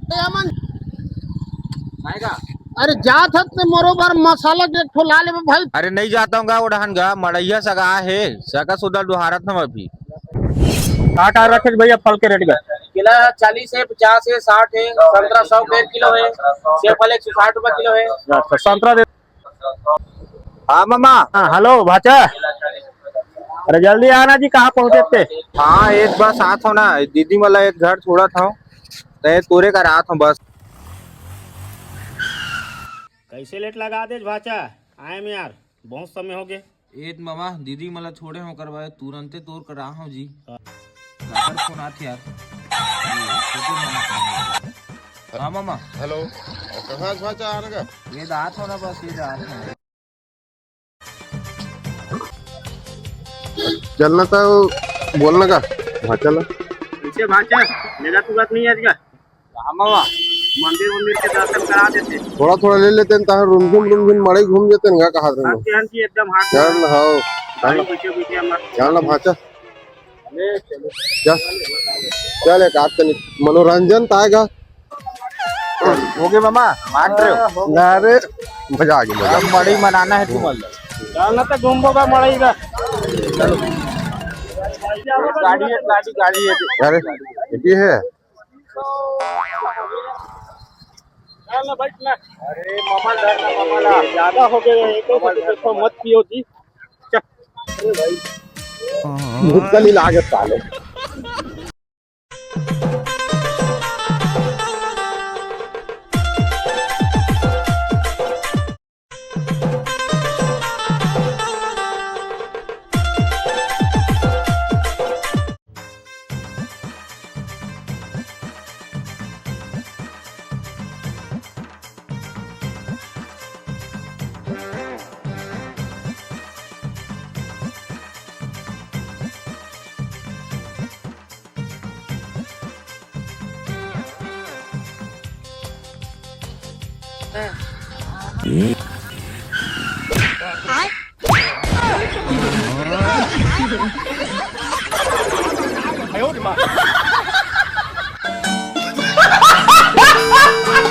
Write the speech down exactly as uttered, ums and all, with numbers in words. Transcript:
ए अमन, अरे जात हस ते मोरो बर मसाला के एक ठो ला लेबे भाई। अरे नहीं जात हँव गा, ओ डहन गा, मड़इया सगा हे, सगा सुदा डुहारत हँव अभी। का का रखे भैया फल के रेट गा? केला चालीस हे, पचास हे, साठ हे, संतरा सौ के किलो हे, सेब फल एक सौ साठ रुपया किलो हे। अच्छा, संतरा दे। हाँ मामा। हाँ, हेलो भाचा। अरे जल्दी आना जी, कहाँ पहुँचे थे? हाँ, एक बस आत हँव ना, दीदी मन ला एक घर छोड़त हँव, ते तोरे करा आत हँव बस। कैसे लेट लगा देस भाचा? आएम यार, बहुत समय होगे। ए मामा, दीदी मन ला छोड़े हँव, ओकर बाद तुरंते तोर करा हँव जी। काकर फोन आत यार? ये छोटे मामा फोन आत। हाँ मामा। हेलो, कहाँ से भाचा आना गा? ये आत हँव ना बस, ये आत हँव। चलना तो बोलना का भाचा ला। कैसे भाचा? लेगा तू बात नहीं आज का? हाँ मामा। मंदिर वंदिर के दर्शन करा देते। थोड़ा थोड़ा ले लेते हैं, ताहर रुमझुम रुमझुम मड़ई घूम जेते हैं, कहा हाँ जी, हाँ जी, एकदम हाथ चल, हाँ, चल। पीछे पीछे हमारे चल ना भाचा। चल, चल, एक आध तनिक मनोरंजन त आएगा। होगे मामा, मान रहे हो? अरे, मजा आ गया, मजा। अब मड़ई मनाना है तुम लोग। चल ना तो घूमबो बा मड़ई बा। गाड़ी है, गाड़ी, गाड़ी है। अरे, ये है। चल ना, बैठ ना। अरे, मामा, डर ना, मामा, ला। ज्यादा हो गया, एक ही तो मत पियो जी। भुक्कल ही लागत साले।